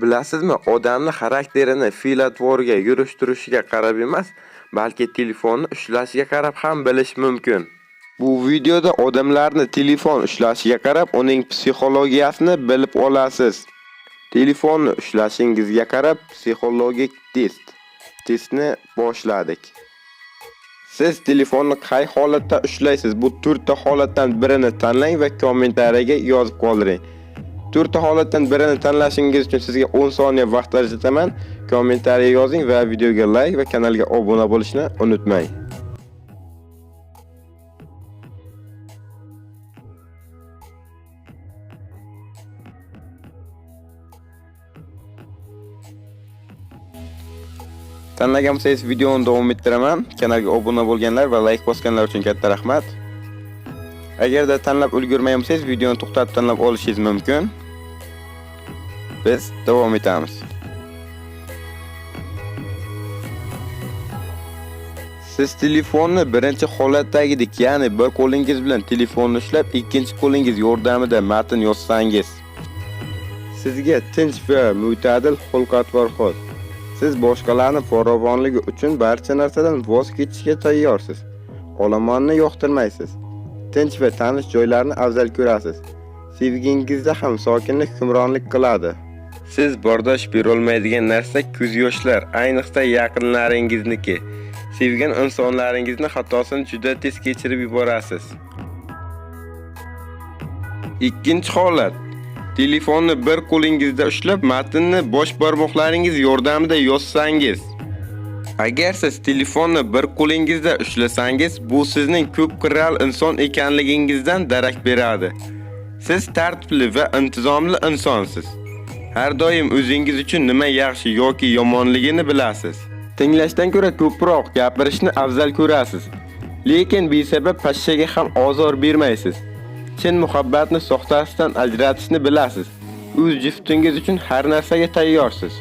Bilasizmi, odamni xarakterini fe'l-atvoriga, yurish-turishiga qarab emas, balki telefonni ushlashiga qarab ham bilish mumkin. Bu videoda odamlarni telefon ushlashiga qarab uning psixologiyasini bilib olasiz. Telefonni ushlashingizga qarab psixologik test. Testni boshladik. Siz telefonni qay holatda ushlaysiz? Bu to'rtta holatdan birini tanlang va kommentariyaga yozib qoldiring. To'rtta holatdan birini tanlashingiz uchun sizga 10 soniya vaqt ajrataman. Kommentariya yozing va videoga like va kanalga obuna bo'lishni unutmang. Tanlagan bo'lsangiz videoni davom ettiraman. Kanalga obuna bo'lganlar va like bosganlar uchun katta rahmat. Agarda tanlab ulgurmagan bo'lsangiz videoni to'xtatib tanlab olishingiz mumkin. Biz davom etamiz. Siz telefonni birinchi holatdagidek, ya'ni bir qo'lingiz bilan telefonni ushlab, ikkinchi qo'lingiz yordamida matn yozsangiz, sizga tinch va mo'tadil xulq-atvor xos. Siz boshqalarning farovonligi uchun barcha narsadan voz kechishga tayyorsiz. Olomonni yoqtirmaysiz. Tinch va tanish joylarni afzal ko'rasiz. Sevgingizda ham sokinlik hukmronlik qiladi. Siz bardosh berolmaydigan narsa ko'z yoshlar, ayniqsa yaqinlaringizniki. Sevgan insonlaringizni xatosini juda tez kechirib yuborasiz. Ikkinchi holat. Telefonni bir qo'lingizda ushlab, matnni bosh barmoqlaringiz yordamida yozsangiz. Agar siz telefonni bir qo'lingizda ushlasangiz, bu sizning ko'p qirral inson ekanligingizdan darak beradi. Siz tartibli va intizomli insonsiz. Har doim o'zingiz uchun nima yaxshi yoki yomonligini bilasiz. Tinglashdan ko'ra ko'proq gapirishni afzal ko'rasiz. Lekin besabab pashshaga ham ozor bermaysiz. Chin muhabbatni soxtasidan ajratishni bilasiz. O'z juftingiz uchun har narsaga tayyorsiz.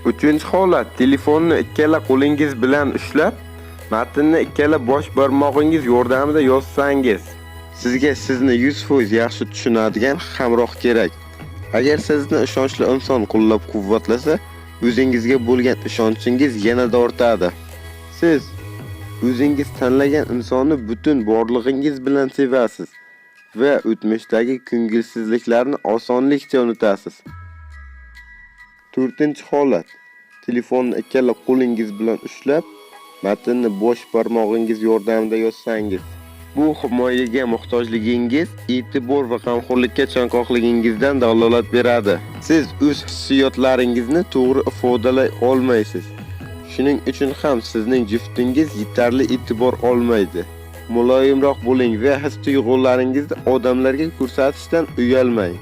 Uchinchi holat, telefonni ikkala qo'lingiz bilan ushlab, matnni ikkala bosh barmog'ingiz yordamida yozsangiz. Sizga sizni 100% yaxshi tushunadigan hamroh kerak. Agar sizni ishonchli inson qo'llab-quvvatlasa, o'zingizga bo'lgan ishonchingiz yanada ortadi. Siz o'zingiz tanlagan insonni butun borlig'ingiz bilan sevasiz va o'tmishdagi ko'ngilsizliklarni osonlikcha unutasiz. To'rtinchi holat. Telefonni ikkala qo'lingiz bilan ushlab, matnni bosh barmog'ingiz yordamida yozsangiz. Bu himoyaga muhtojligingiz, e'tibor va g'amxo'rlikka chanqoqligingizdan dalolat beradi. Siz o'z hissiyotlaringizni to'g'ri ifodalay olmaysiz. Shuning uchun ham sizning juftingiz yetarli e'tibor olmaydi. Muloyimroq bo'ling va his-tuyg'ularingizni odamlarga ko'rsatishdan uyalmang.